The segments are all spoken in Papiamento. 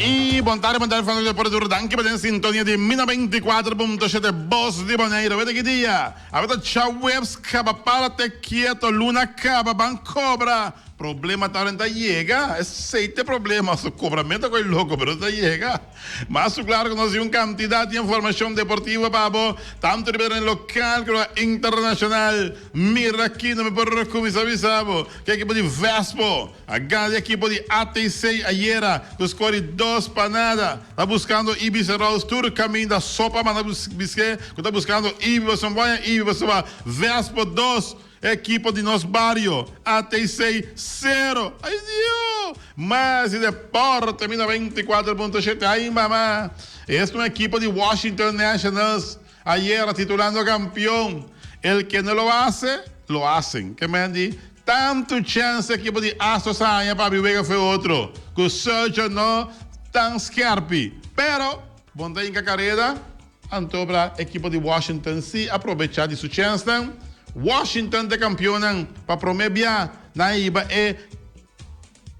Y bon tarde, bon tarde, fan di Deporte Duro. Danki pa den sintonia di Mina 24.7 Bos di Bonaire. Wete ki dia? Awe ta djaweps kaba para te kieto, luna kaba, ban kobra. Problema ta ora ta yega. Esey ta e problema. Su kobramento a koy loko, pero ta yega. Mas ku klaro ku nos tin un kantidat di informashon deportivo pa bo, tantu riba tereno lokal ku internashonal. Mira aki no mi por kuminsá bisa bo ku e ekipo di Vespo a gana di ekipo di ATC ayera ku skor di 2-0. Ta buskando Ibis Rouse tur kaminda so pa manda bisk'é ku ta buskando Ibi pasobra bo haña Ibi pasobra Vespo dos Ekipo di nos bario, ATC, sero. Ay Dio! Mas di deporte mi 94.7. Ay mama! Es un ekipo di Washington Nationals ayera titulando campeon. El que no lo hace, lo hacen. Ke men di tantu chance ekipo di Astros a haña pa abi wega fe otro. Ku Sergio no tan skerpi. Pero, bon ta hinka kareda. Anto bra ekipo di Washington si a probecha di su chensnan. Washington ta e kampionnan pa prome bia nan a hiba e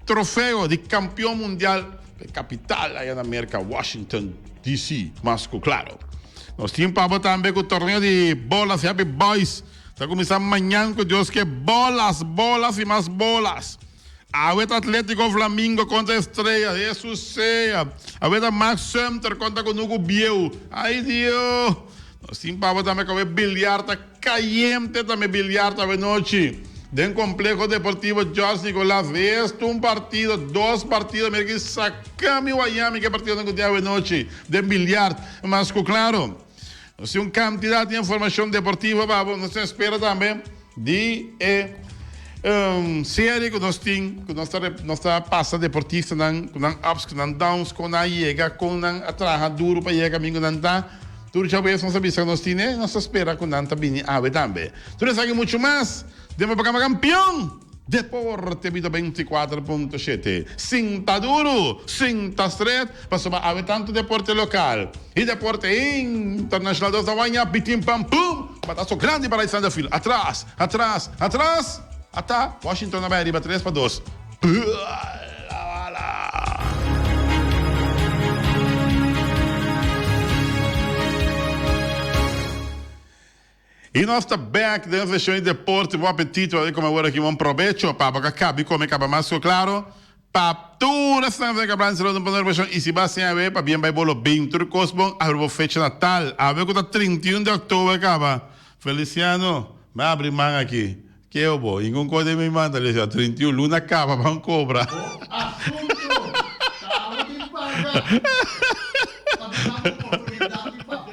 trofeo di kampion mundial pa e kapital aya na Merka, Washington DC. Mas ku klaro. Nos tin pa bo tambe ku torneo di bolas Happy Boys ta kuminsá mañan ku Dios ke bolas, bolas i mas bolas. Awe ta Atletico Flamingo kontra Estrella, Hesus sea. Awe ta Max Sumter kontra Kunuku Bieu. Ay Dio! Nos tin pabo tambe ku awe biliar ta kayente tambe biliar ta awe nochi den Kompleho Deportivo George Nicolaas. Esto un partido, dos partido, mira ki saka mi wayami ke partidonan ku tin awe nochi den biliar. Mas ku klaro, nos tin un kantidat di informashon deportivo pa bo. Nos ta spera tambe. Di e serie ku nos tin, ku nos ta nos ta pasa deportistanan ku nan ups, ku nan downs, kon nan a yega, kon nan a traha duru pa yega kaminda ku nan ta. Tur djawees nos a bisa ku nos tine, nos ta spera ku nan ta bini awe tambe. Tur esaki muchu mas den bo programa Kampion! Deporte Bida 24.7 Sinta duru, sinta stret, pasobra awe tantu deporte lokal i deporte internashonal dos ta waña bitin pam pum! Bataso grandi pa Alexander Field, atras, atras, atras! Ata Washington a bai ariba 3-2. I nos ta bek den seshon di deporte. Bon apetito a kome awor aki. Bon probecho pa bo ka kabi kome kaba mas ku klaro. Pa tur esnan ku ta kabla enserá den pone reveshon i si bo a siña awe pa bien bai bolo bin tur kos bon awe bo fecha natal awe ku ta 31 di òktober kaba. Feliciano, mi a abri man aki. Keo bo? Ingun kos den mi man ta lesa 31 luna kaba ban kobra. Bo asunto ta awe di paga pa duna bo oportunidat di papia na radio.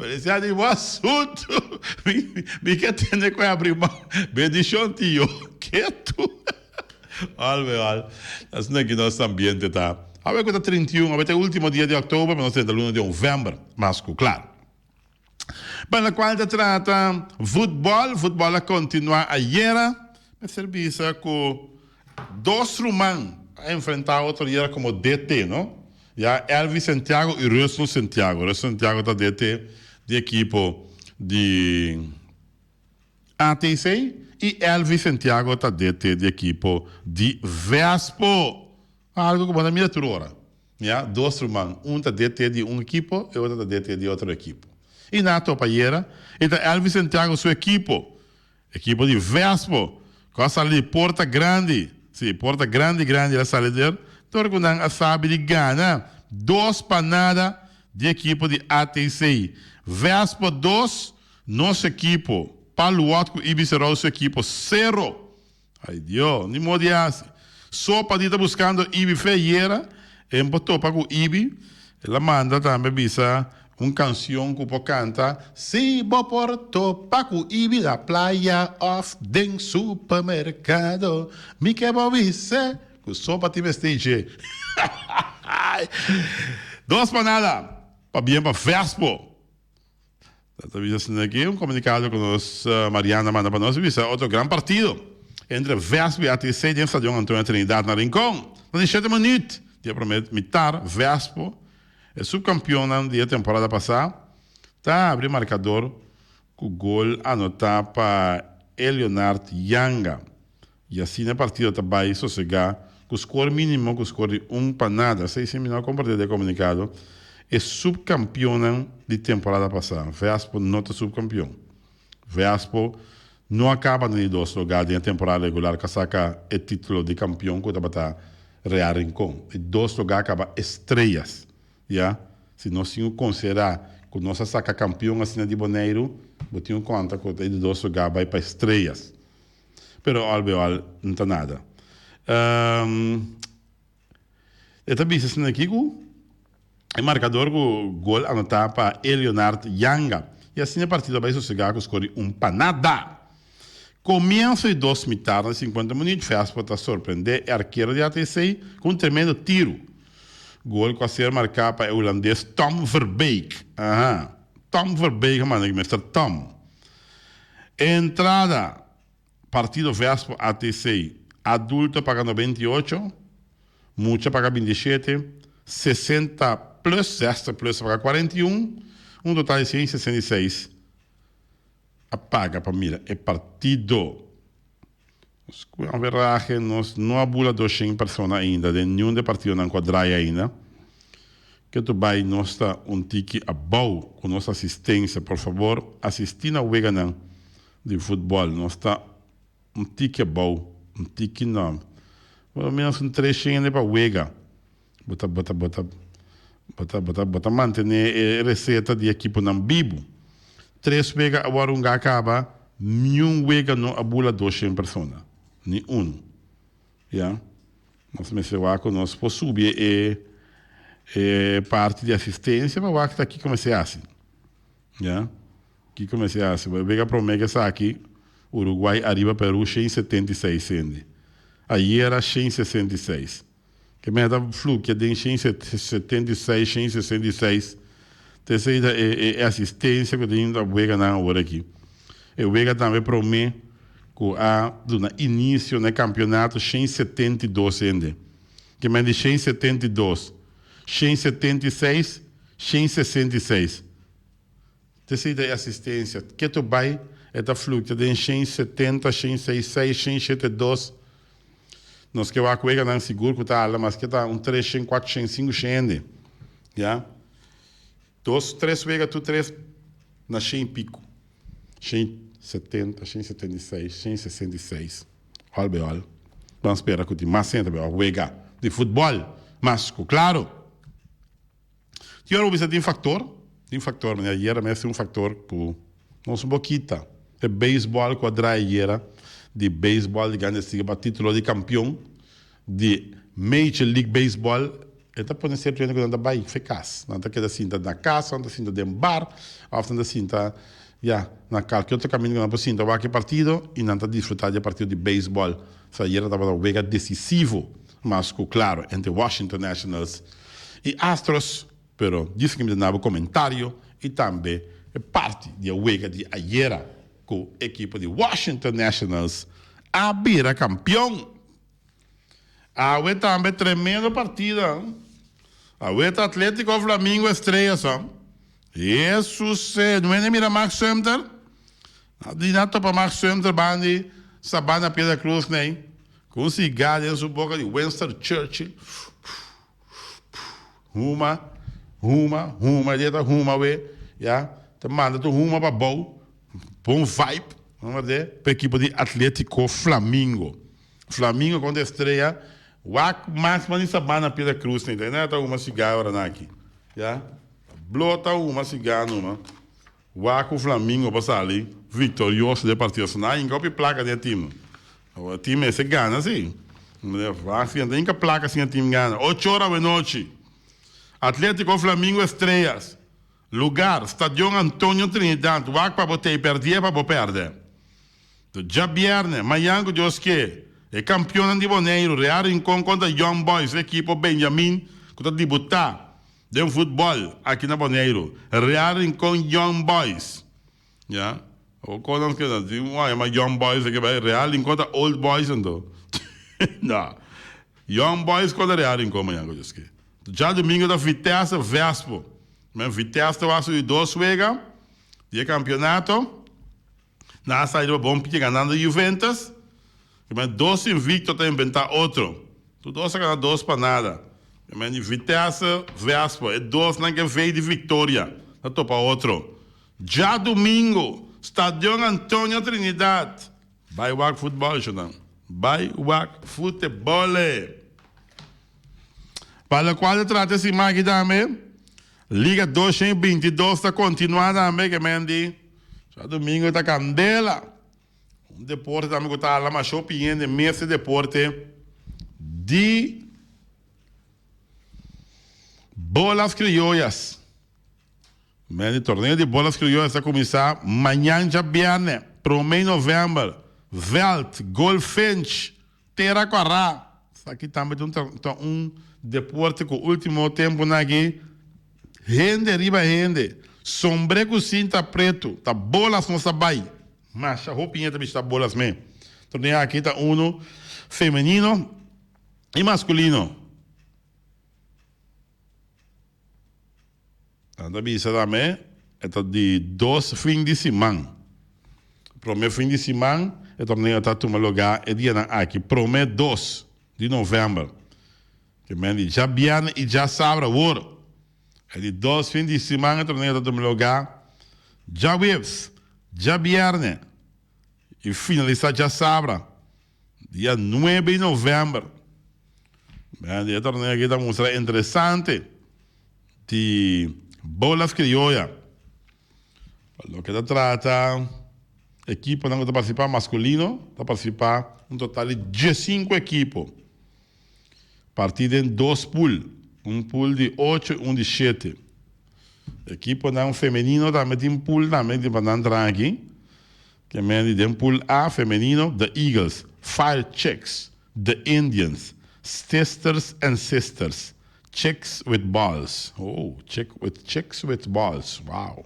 Feliciano, bo asunto mi ke tende ku e abri man. Bendishon tio. Ketu. Al al. Asina ki nos ambiente ta. Awe ku ta 31, awe ta e ultimo dia di òktober, pero nos ta den luna di novèmber, mas ku klar. Pa lokual ta trata futbòl, futbòl a kontinuá ayera. Mester bisa ku dos ruman a enfrentá otro ayera komo DT, no? Ya Elvis Santiago i Russell Santiago. Russell Santiago ta DT di ekipo di ATC i Elvis Santiago ta DT di ekipo di Vespo. Algu ku bo ta mira tur ora. Ya, dos ruman, un ta DT di un ekipo, e otro ta DT di otro ekipo. I nan a topa ayera, i ta Elvis Santiago su ekipo, ekipo di Vespo, ku a sali di Porta Grandi, si, Porta Grandi Grandi el a sali der, dor ku nan a sabi di gana 2-0 di ekipo di ATC. Vespo dos, nos ekipo, Paluot ku Ibis Herou su ekipo, sero. Ay Dio, ni modo di hasi. Sopa di ta buscando Ibi fe ayera, e por topa cu Ibi. El a manda tambe bisa un cancion cu por canta, Si bo por topa cu Ibi na playa of den supermercado, mi ke bo bis'e cu sopa tin mester dje. Dos pa nada, pabien pa Vespo. Ta bisa asina aki un comunicado cu nos Mariana manda pa nos bisa otro gran partido entre Vespo y ATC den Stadion Antonio Trinidad na Rincon. Na di shete minuut di e prome mitar Vespo, e subcampionnan di e temporada pasa, ta abri marcador cu gol anota pa Eleonard Yanga. Y asina e partido ta bay sosega. Ku skor mínimo ku skor di un pa nada. Esei si mi no a kompartí den e komunikado. E supkampionnan di temporada pasá, Vespo no ta supkampion. Vespo no a kaba na di dos lugá den e temporada regular ku a saka e título di kampion ku tabata Real Rincon. E dos lugá a kaba Estrellas. Ya, si nos tin ku konsiderá ku nos a saka kampion asina di Boneiru, bo tin ku konta ku e di dos lugá bai pa Estrellas. Pero al be al no ta nada. E ta bisa asina aki ku e markador ku gol anotá pa Elionard Yanga. I asina e partido a bai sosegá ku skor di un pa nada. Komienso di dos mitar na sinkuenta minüt Vespa ta sorprendé e arkero di ATC ku un tremendo tiru. Gol ku a ser marká pa e hulandes Tom Verbeek. Aha, Tom Verbeek a manda aki, Mister Tom. Entrada, Partido Vespo ATC, adulto paga 98, mucha paga 27, 60 plus, 60 plus paga 41, un total di 166 a paga pa mira e partido. Nos cu averahe nos no a bula 200 persona ainda den niun de partidonan cu a draai ainda. Ketu bay nos ta un tiki abou cu nos asistencia. Por fabor asisti na weganan di futbol. Nos ta un tiki abou, un tiki no. Por lo menos un 300 hende pa wega. Bo ta bo ta bo ta bo ta bo ta bo ta mantene e receta di ekiponan bibu. Tres wega awor un ga caba, niun wega no a bula 200 persona. Ni uno. Ya. Nos mester wak ku nos por subi e e parti di asistencia pa wak ta kiko mester hasi. Ya. Kiko mester hasi. Bo wega prome ku esaki Uruguay ariba Peru 176 hende. Ayera 166. Ke meta flukia den 176, 166. Ta esei ta e e asistencia ku tin ta weganan awor aki. E wega tambe prome ku a duna inisio na e kampionato 172 hende. Ke men di 172, 176, 166. Ta esei ta e asistencia. Ketu bai e ta fluctua den 170, 166, 172. Nos ke wak weganan sigur ku ta hala maske ta un 300, 400, 500 hende. Ya. Dos, tres wega tur tres na shen i piku. 170, 176, 166. Al be al. Ban spera ku tin mas hende ta bai wak wega di futbòl. Mas ku klaro. Tin ora bo bisa tin factor, tin factor, manera ayera mes tin un factor cu nos no por kita. E baseball cu a draai ayera, di baseball di Grandes Ligas pa titulo di campeon di Major League Baseball, e ta pone cierto hende cu nan ta bay fe cas. Nan ta keda sinta na cas, nan ta sinta den bar, of nan ta sinta, ya, na calke otro caminda cu nan por sinta wak e partido y nan ta disfruta di e partido di baseball. So ayera tabata un wega decisivo. Mas ku klaro entre Washington Nationals i Astros, pero djis ki mi ta na bo komentario i tambe e parti di e wega di ayera ku ekipo di Washington Nationals a bira kampion. Awe tambe tremendo partida. Awe ta Atletico Flamingo Estrellas. Hesus, no hende mira Max Sumter? Di nan topa Mark Sumter bandi Sabana Piedra Cruz nei, ku un sigá den su boka di Winston Churchill. Huma, huma, huma, e ta huma we, ya, ta manda tur huma pa bou, bon vibe, no berde, pa ekipo di Atletico Flamingo. Flamingo kontra Estrella, wak mas bandi Sabana Piedra Cruz nei, ta ta huma sigá ora nan aki, ya, blo ta huma sigá numa. Wak ku Flamingo pa sali viktorioso den partido asina. Nan hinka hopi plaka den e team. E team mester gana si. Wak si nan ta hinka plaka sin e team gana. Ocho ora awenochi. Atletico Flamingo Estrellas. Lugar, Stadion Antonio Trinidad. Wak pa bo tei perdie pa bo perde. Djabierne, mañan ku Dios ke, e kampionnan di Boneiru, Real Rincon kontra Young Boys, e ekipo Benjamin ku ta debutá Den futbòl aki na Boneiru, Real Rincon Young Boys, ya, awor kon nos keda tin un yama Young Boys aki bai Real Rincon ta Old Boys anto, no, Young Boys kontra Real Rincon mañana ku Dios ke. Djadumingu ta Vitesse Vespo, men Vitesse ta wak su di dos wega di e kampionato, nan a sali riba bon pia ganando Juventus, men dos invicto ta inventa otro. Tur dos a gana dos pa nada. E men di Vitesse, Vespa, e dosnan ke vei di Victoria ta topa otro. Djadumingo, Stadion Antonio Trinidad. Bai wak futbòl, shownan. Bai wak futebòle. Pa lokual ta trata e siman aki tambe, Liga 222 ta kontinuá tambe, ke men di djadumingo ta kandela. Un deporte tambe ku ta hala masha hopi hende mes e deporte di bolas criollas. Men di torneo di bolas criollas ta kuminsá mañan djabièrnè, promé novèmber, vèlt Goldfinch, Tera Kòrá. Esaki tambe ta un deporte ku último tempunan aki hende riba hende, sombré ku sinta pretu, ta bolas nos ta bai. Masha hopi hende ta bishita bolas me. Torneo aki ta uno femenino y masculino. Nan ta bisa tambe e ta di dos fin di siman. Prome fin di siman e torneo ta tuma lugar e dianan aki, prome dos di november. Ke men di djabièrnè y djasabra awor. E di dos fin di siman e torneo ta tuma lugá djaweps, djabièrnè i finalisá djasabra, dia nuebe di novèmber. Bèn, e torneo aki ta mustra interesante di Bolas Criolla. Pa loke ta trata ekiponan ku ta partisipá maskulino, ta partisipá un total di diesinku ekipo. Partí den dos pool, un pool di ocho i un di shete. Ekiponan femenino tambe tin pool tambe tin pa nan traha aki. Ke men di den pool A femenino, The Eagles, Fire Chicks, The Indians, Sisters and Sisters, Chicks with Balls, oh, chick with chicks with balls, wow,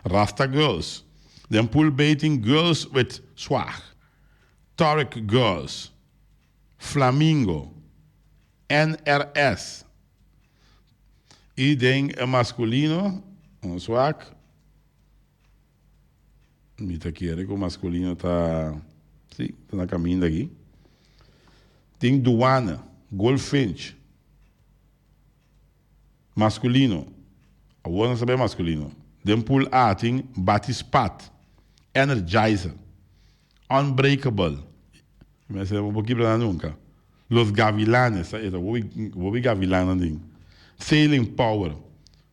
Rasta Girls. Den pool B tin Girls with Swag, Toric Girls, Flamingo, NRS y den e masculino nos wak mi ta kere cu masculino ta si ta na caminda aki tin Duane, Goldfinch masculino awor nos ta bay masculino den pool A tin Batispat, Energizer. Unbreakable, mi a sera bo kibra nan nunca. Los Gavilanes, sa esa hopi hopi gavilannan tin. Sailing Power,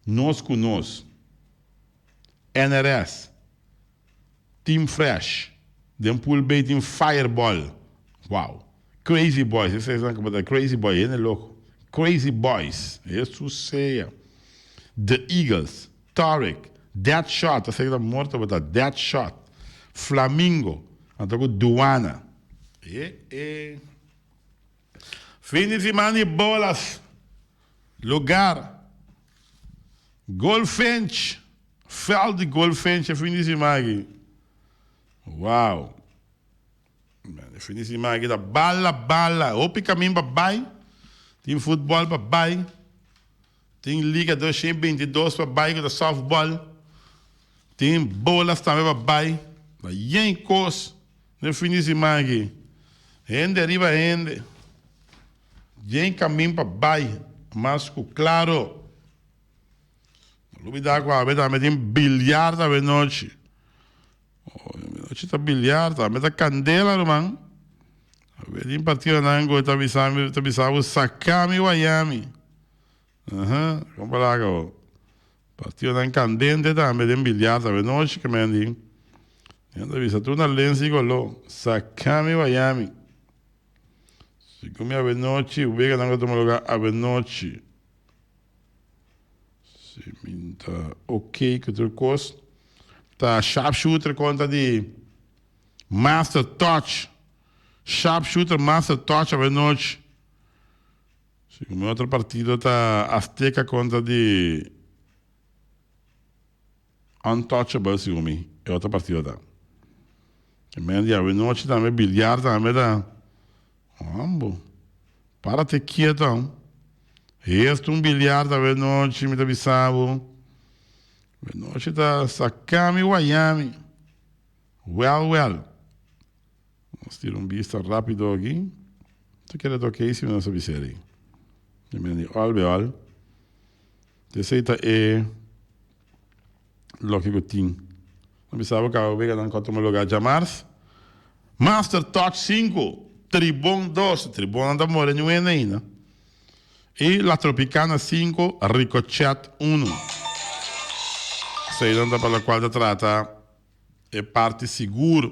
Nos ku Nos, NRS, Team Fresh, den Pool B tin Fireball, wow, Crazy Boys, esa esnan ku bo ta Crazy Boys, hende loko, Crazy Boys, Jesus sea, The Eagles, Toric, Dead Shot, esaki ta morto bo ta Dead Shot, Flamingo, anto ku Duana. E e. Fin di siman di bolas. Lugar, Goldfinch, veld di Goldfinch e fin di siman aki. Wow. E fin di siman aki ta bala bala. Hopi kamin pa bai. Tin futbol pa bai. Tin Liga 222 pa bai ku ta softball. Tin bolas tambe pa bai. Ta yen kos den fin di siman aki. Hende riba hende. Yen kamin pa bai mas ku klaro. No lubida ku awe tambe tin bilyar awe nochi. Anochi ta biliar tambe ta kandela ruman. Awe tin partidonan ku ta bisa mi ta bisa bo saka mi waya mi. Aha, kon palabra bo. Partidonan kandente tambe den biliar tambe nochi ke men di. Nan ta bisa tur na lensi kolo saka mi waya mi. Sigun mi awe nochi weganan ku ta tuma luga awe nochi. Si mi ta ok ku tur kos. Ta sharpshooter kontra di Master Touch. Sharpshooter Master Touch avenochi. Si mi otro partido ta Azteca kontra di Untouchable segun mi e otro partido ta. E men di avenochi tambe biliar tambe ta. Ambo. Párate kieto. Heerst un biliard awe nochi, mi ta bisa bo. Awe nochi ta saka mi waya mi. Wel, wel. Nos tira un bista rapido aki. Ta keda ta ok si mi no sa bisa eri. Mi mira di al be al. Esei ta e loke ku tin. Mi bisa bo kaba weganan ku a tuma lugar djamars. Master Touch sinku, Tribon dos. Tribonnan ta more niun hende ainda. I La Tropicana sinku, Ricochet unu. Eseinan ta pa lokual ta trata e parti sigur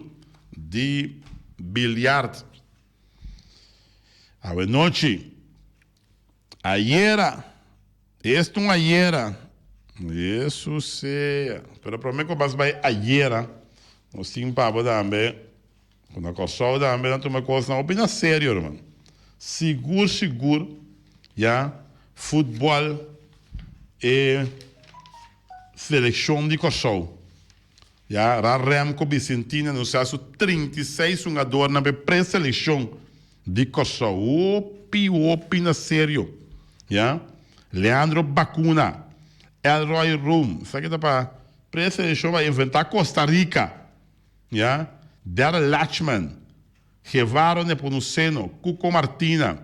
di bilyart. Awe nochi, ayera, esta un ayera, Hesus sea, pero prome ku bas bai ayera, nos tin pa bo tambe, ku na Kòrsou tambe nan tuma kosnan hopi na serio ruman. Sigur sigur ya futbòl e selekshon di Kòrsou. Ya ra Remco Bicentina anuncia su 36 hungadornan pa e preseleccion di Kòrsou. Hopi hopi na serio. Ya Leandro Bacuna, Elroy Room, esaki ta pa preseleccion pa enfrenta Costa Rica. Ya Darryl Lachman, Gevaro Nepomuceno, Cuco Martina,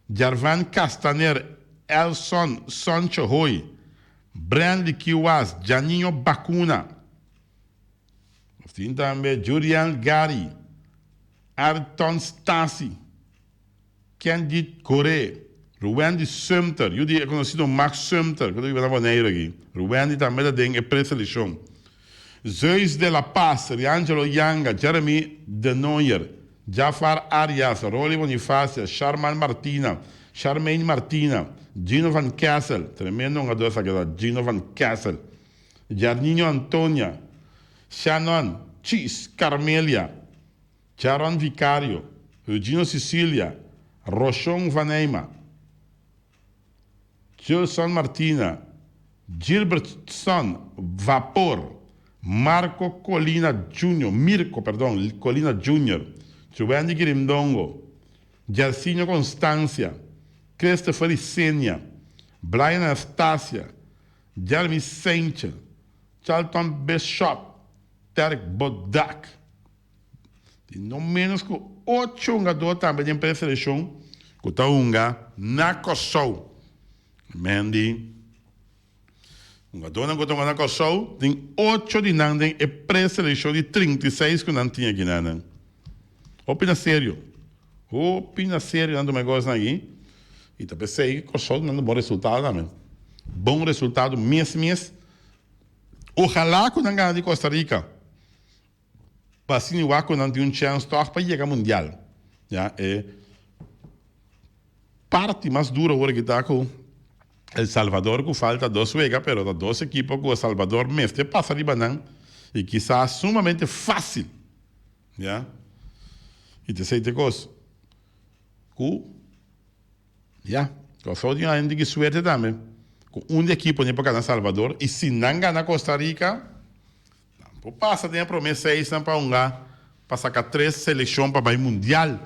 Jarvan Castaner, Elson Soncho Hoy, Brandley Kiwas, Janinho Bacuna. Nos tin tambe Jurian Gary, Ayrton Stasi, Kendit Coré, Ruwendy Sumter, yu di e konosido Max Sumter ku ta biba na Boneiru aki. Ruwendy tambe ta den e preselekshon. Zeus de la Paz, Riangelo Yanga, Jeremy Denoyer, Jafar Arias, Rolly Bonifacia, Sharman Martina, Sharmaine Martina, Gino van Kessel, tremendo hungador esaki ta, Gino van Kessel, Jarninho Antonia, Shannon Cheese Carmelia, Jaron Vicario, Eugino Cicilia, Roshon van Eyma, Gilson Martina, Gilbertson Vapor, Marco Colina Junior, Mirko, perdon, Colina Junior, Juwendy Girimdongo, Gersinho Constancia, Christopher Isenia, Brian Anastasia, Jeremy Saintje, Charlton Bishop, Terk Bodak. Tin no ménos ku ocho hungadó tambe den preselekshon ku ta hunga na Kòrsou. Mendy, Hungadónan ku ta hunga na Kòrsou tin ocho di nan den e preselekshon di 36 ku nan tin akinanan. Hopi na serio. Hopi na serio nan tuma e kosnan aki. I ta p'esei Kòrsou ta dando bon resultado tambe. Bon resultado mes mes. Ojalá ku nan gana di Costa Rica. Pa asina i wak ku nan tin un chèns tòg pa yega mundial. Ya, e parti mas duro awor aki ta ku El Salvador ku falta dos wega, pero ta dos ekipo ku El Salvador mester pasa riba nan i kisas sumamente fásil. Ya, i ta esei ta e kos ku. Ya, Kòrsou tin algu di suerte tambe ku un di ekipo ni por gana Salvador i si nan gana Costa Rica nan por pasa den e prome seisnan pa hunga pa saka tres selekshon pa bai mundial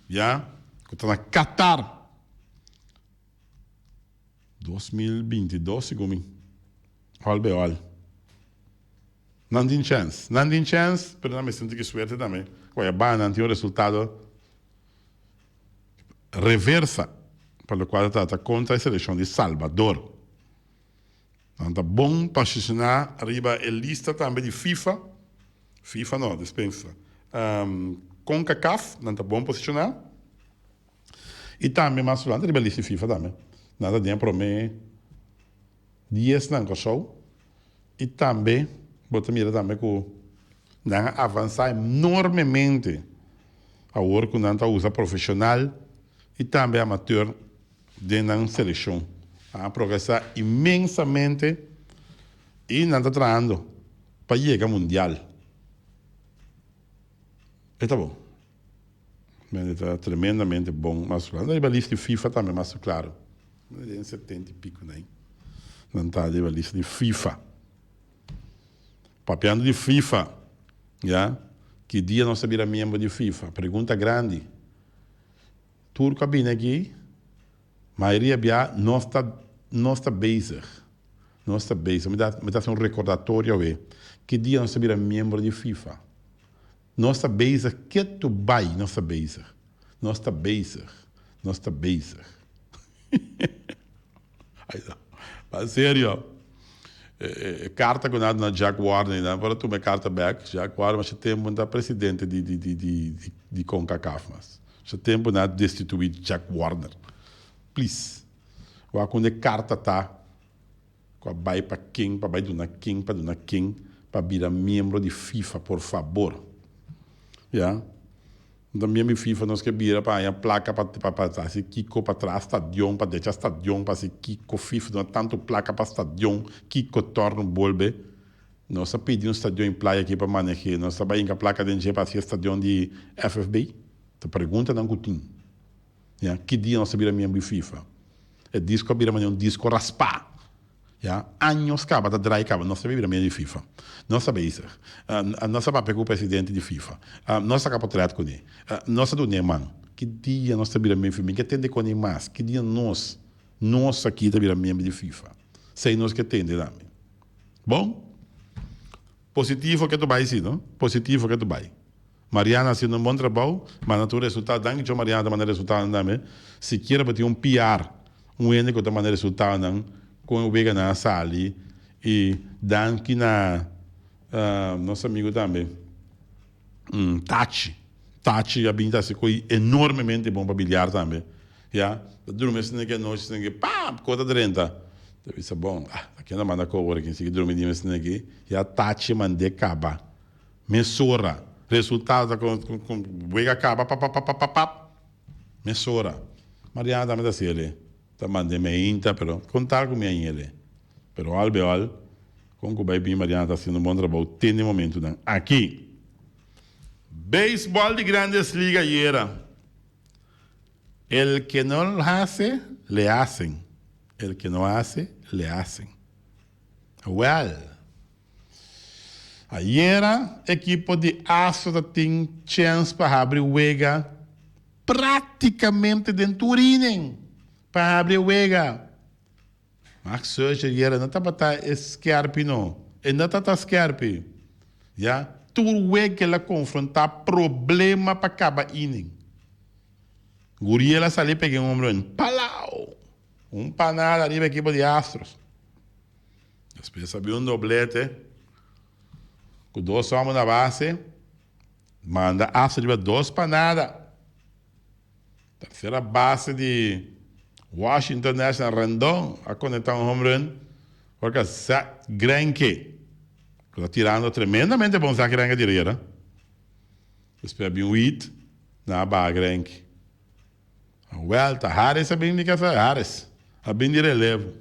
ya ku ta na Qatar 2022 segun mi hòl be hòl. Nan tin chèns nan tin chèns pero nan mester tin ki suerte tambe ku a yaba nan tin un resultado. Reversa pa lokual ta trata kontra e selekshon di Salvador. Nan ta bon posishoná riba e lista tambe di FIFA, FIFA no, dispensa, Concacaf, nan ta bon posishoná i tambe mas nan ta riba lista di FIFA tambe. Nan ta den e promé diesnan Kòrsou i tambe bo ta mira tambe ku nan a avansá enormemente. Awor ku nan ta usa profeshonal i tambe amateur den nan selekshon. Nan a progresá inmensamente i nan ta trahando pa yega mundial. E ta bon. E ta tremendamente bon. Mas nan ta riba lista di FIFA tambe mas klaro. Den setenta i piko nan nan ta riba lista di FIFA. Papiando di FIFA, ya, ki dia nos ta bira miembro di FIFA? Pregunta grandi. Tur ku a bini aki, mayoria bia nos ta nos ta bezig. Nos ta bezig. Mi ta mi ta hasi un rekordatorio awe. Ki dia nos ta bira miembro di FIFA? Nos ta bezig ketu bai nos ta bezig. Nos ta bezig. Nos ta bezig. Ai no. Pa serio. E carta cu nan a duna Jack Warner nan por a tuma e carta bek. Jack Warner masha tempo no ta presidente di di di di di Concacaf mas. Masha tempo nan a destitui Jack Warner. Please. Wak unda e carta ta cu a bay pa ken pa bay duna ken pa duna ken pa bira miembro di FIFA por fabor. Ya. No ta miembro di FIFA nos ke bira pa haña plaka pa pa pa hasi kiko pa traha stadion pa decha stadion pa hasi kiko FIFA duna tantu plaka pa stadion kiko torno bolbe nos a pidi un stadion in playa aki pa maneh'é nos ta bai hinka plaka den dje pa hasi e stadion di FFB ta preguntanan ku tin ya ki dia nos ta bira miembro di FIFA e disko a bira manera un disko raspá. Ya, años caba ta draai caba, nos ta bira medio di FIFA. Nos ta bezig. Nos ta papia cu presidente di FIFA. Nos ta capa tret cune. Nos ta duna e man. Ki dia nos ta bira miembro di FIFA? Mi ke tende con e mas. Ki dia nos, nos aki ta bira miembro di FIFA? Esey nos ke tende tambe. Bon, positivo ke ta bay si, no? Positivo ke ta bay. Mariana haciendo un bon trabou, manda tur resultado. Danki Tjo Mariana ta manda resultadonan tambe. Sikiera bo tin un PR, un hende cu ta manda resultadonan con e weganan a sali. Y danki na nos amigo tambe Tachi. Tachi a bin ta haci coy enormemente bon pa biliar tambe. Ya, ta drumi esaki anochi esaki pap co ta drenta. Ta bisa bon, ah, ta ken ta manda co awor aki? Sigui drumi dime esaki. Ya Tachi mande caba. Mesora. Resultado ta con wega caba papapapapap. Mesora. Mariana tambe ta haci ele. Ta mande meinta pero con tal cu mi a yele. Pero al be al con cu bay bin Mariana ta haciendo un bon trabou te ne momentonan aki. Beisbol di Grandes Liga ayera. El que no hace, le hacen. El que no hace, le hacen. Well. Ayera ekipo di Astro ta tin chèns pa habri wega práktikamente den tur inning pa habri e wega. Max Scherzer ayera no tabata e skèrpi no, e no tabata skèrpi. Ya, tur wega el a konfrontá problema pa kaba inning. Guriel a sali pega un home run, palau! Un panada riba ekipo di Astros. Despues a bin un doblete cu dos homber na base. Manda Astros riba dos pa nada. Tercera base di Washington National Rendon a conecta un home run porque Zack Greinke cu ta tirando tremendamente bon Zack Greinke tira yera. Despues a bin un hit na a baha Greinke. Welta, Harris a bin di kasa, Harris a bin di relevo.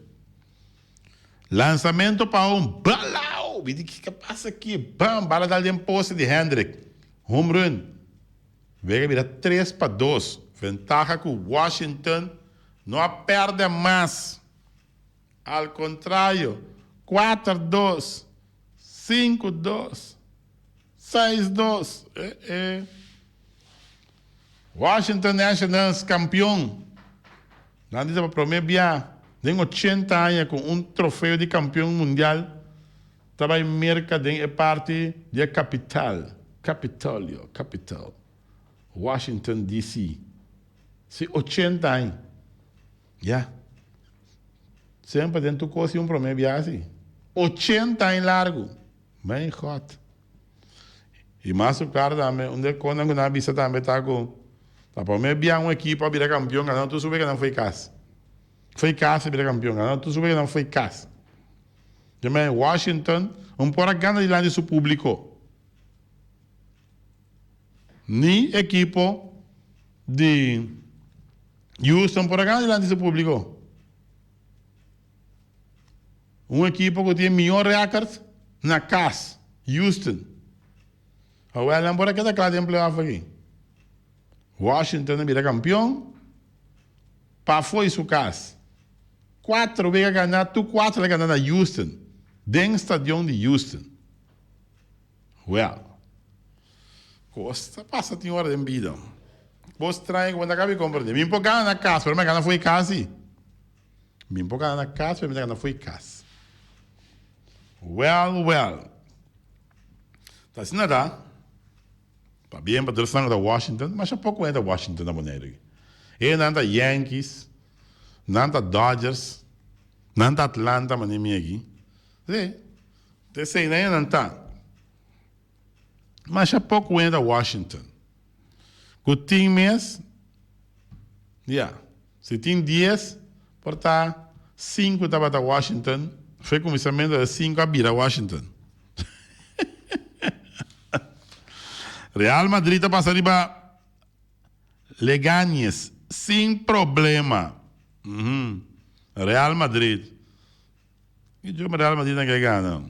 Lansamento pa un balao! Mi di kiko a pasa aki? Bam! Bala dal den poste di Hendrik. Home run. Wega bira 3-2. Ventaha ku Washington no a perde mas. Al kontrario, 4-2, 5-2, 6-2. Eh eh. Washington Nationals kampion. Nan di ta pa prome bia den ochenta aña ku un trofeo di kampion mundial ta bai Merka den e parti di e kapital, Capitolio, Capitol, Washington DC. Si ochenta aña. Ya. Semper den tur kos tin un prome bia asi. Ochenta aña largu. Mijn God. I mas ku klaru tambe, un di e kosnan ku nan a bisa tambe ta ku ta promé bia un ekipo a bira kampion gana tur su weganan fo'i kas. Fo'i kas a bira kampion gana tur su weganan fo'i kas. Di manera Washington un por a gana dilanti su públiko. Ni ekipo di Houston por a gana dilanti su públiko. Un ekipo ku tin mihó rèkòrt na kas, Houston. Awèl nan por a keda kla den playoff aki. Washington a bira kampion pafó di su kas. Kuater wega ganá, tur kuater a gana na Houston, den stadion di Houston. Wèl, kos ta pasa tin ora den bida. Kos straño ku bo no ta kabi komprendé. Mi por gana na kas, pero mi a gana for di kas si. Mi por gana na kas, pero mi ta gana fo'i kas. Well, well. Ta asina ta. Pabien pa tur esnan ku ta Washington, masha poko hende ta Washington na Boneiru aki. E nan ta Yankees, nan ta Dodgers, nan ta Atlanta manera mi aki. Si, ta esei nan e nan ta. Masha poko hende ta Washington. Ku tin mes, ya, si tin dies, por ta sinku tabata Washington, fe kuminsamentu e sinku a bira Washington. Real Madrid ta pasa riba Leganes sin problema. Real Madrid. Ki djoma Real Madrid nan ke gana?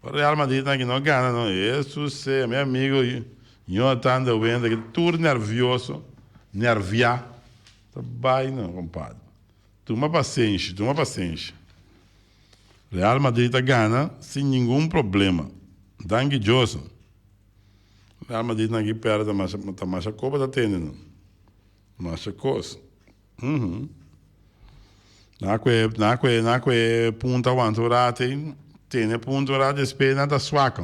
Pa Real Madrid nan ke no gana no. Hesus sea, mi amigo Jonathan de Winter ki tur nervioso, nervia. Ta bai no, compadre. Tuma pasenshi, tuma pasenshi. Real Madrid ta gana sin ningun problema. Danki Djoso. Real Madrid nan ki perde ta masha ta masha koba ta tende nan. Masha kos. Uhum. Na kue na kue na kue punta wanta un rato ei tene punta un rato despues nan ta swak.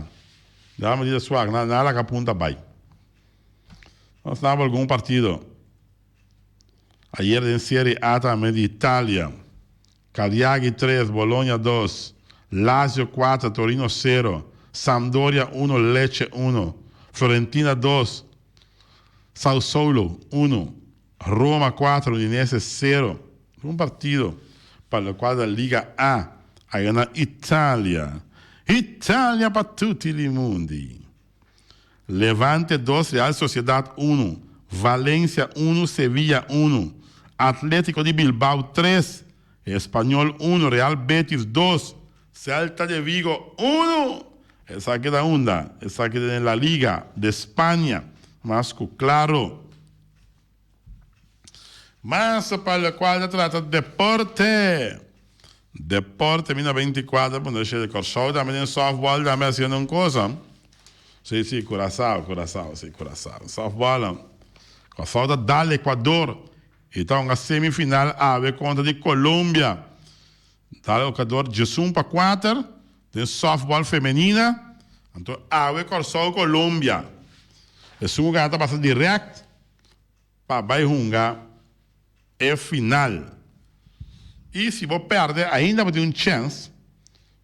Real Madrid ta swak nan nan laga punta bai. Nos naba algun partido. Ayer den Serie A tambe di Italia, Cagliari tres, Bologna dos, Lazio cuater, Torino cero, Sampdoria uno, Lecce uno, Fiorentina dos, Sassuolo uno, Roma cuater, Udinese cero. Un partido pa locual ta Liga A aya na Italia. Italia pa tutti li mundi. Levante dos, Real Sociedad unu, Valencia unu, Sevilla unu, Atletico di Bilbao tres, Espanyol unu, Real Betis dos, Celta de Vigo unu. Esaki ta unda? Esaki ta den La Liga de Spania, mas ku klaro. Mas pa lokual ta trata deporte. Deporte mi na 24 punto shete. Kòrsou tambe den sòftbòl tambe hasiendo un kosa. Si, si, Curaçao, Curaçao, si, Curaçao. Sòftbòl. Kòrsou ta dal Ecuador i ta hunga semifinal awe kontra di Colombia. Dal Ecuador 11-4 den sòftbòl femenina. Anto awe Kòrsou Colombia. Esun ku gana ta pasa dirèkt pa bai hunga e final. I si bo perde ainda bo tin un chèns,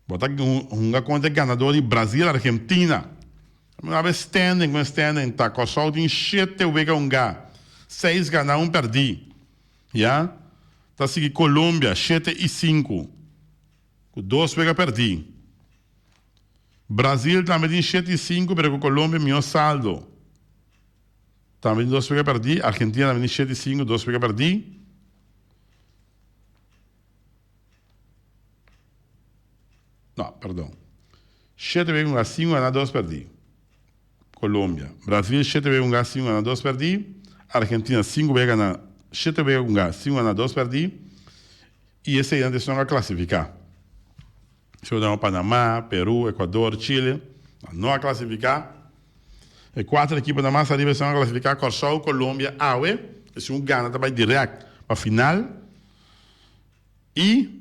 bo ta hunga kontra e ganador di Brazil-Argentina. Mi a bai standing ku e standing ta Kòrsou tin shete wega hungá, seis ganá un pèrdí. Ya ta sigui Colombia shete i sinku ku dos wega pèrdí. Brazil tambe tin shete i sinku pero ku Colombia mihó saldo. Tambe tin dos wega pèrdí. Argentina tambe tin shete i sinku, dos wega pèrdí. No, perdon. Shete wega hunga, sinku ganá, dos pèrdí. Colombia. Brazil shete wega hunga, sinku ganá, dos pèrdí. Argentina sinku wega ganá, shete wega hunga, sinku ganá, dos pèrdí. I eseinan ta esnan ku a klasifiká. Si bo tuma Panama, Peru, Ecuador, Chile, nan no a klasifiká. E kuater ekiponan mas ariba esnan a klasifiká, Kòrsou, Colombia, awe. Esun ku gana ta bai dirèkt pa final. I